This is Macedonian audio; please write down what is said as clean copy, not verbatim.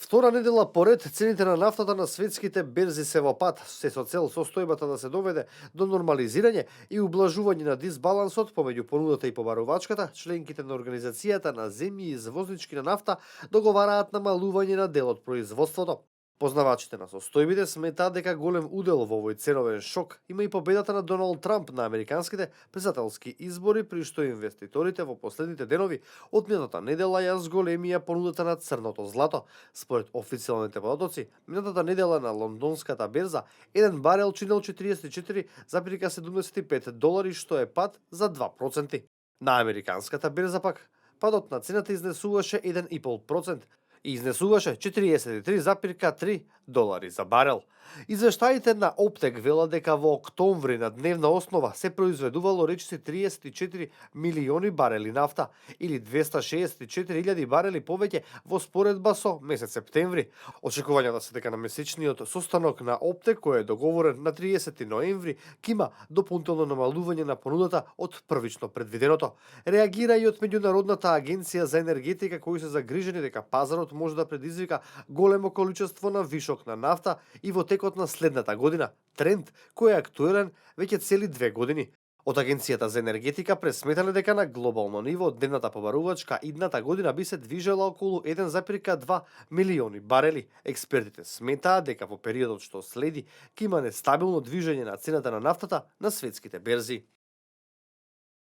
Втора недела поред, цените на нафтата на светските берзи се во пат, се со цел состојбата да се доведе до нормализирање и ублажување на дисбалансот помеѓу понудата и побарувачката. Членките на Организацијата на земји извознички на нафта договараат намалување на дел од производството. Познавачите на состојбите сметаат дека голем удел во овој ценовен шок има и победата на Доналд Трамп на американските претседателски избори, при што инвеститорите во последните денови од минатата недела ја зголемија понудата на црното злато. Според официјалните податоци, минатата недела на лондонската берза, еден барел чинел $44,75, што е пад за 2%. На американската берза пак, падот на цената изнесуваше 1,5% и изнесуваше $43,3 за барел. Извештаите на Оптек велат дека во октомври на дневна основа се произведувало речиси 34 милиони барели нафта или 264.000 барели повеќе во споредба со месец септември. Очекувањата се дека на месечниот состанок на Оптек, кој е договорен на 30 ноември, ќе има дополнително намалување на понудата од првично предвиденото. Реагира и од Меѓународната агенција за енергетика, кои се загрижени дека пазарот може да предизвика големо количество на вишок на нафта и во текот на следната година, тренд кој е актуелен веќе цели 2 години. Од Агенцијата за енергетика пресметале дека на глобално ниво дневната побарувачка идната година би се движела околу 1,2 милиони барели. Експертите сметаат дека во периодот што следи ќе има нестабилно движење на цената на нафтата на светските берзи.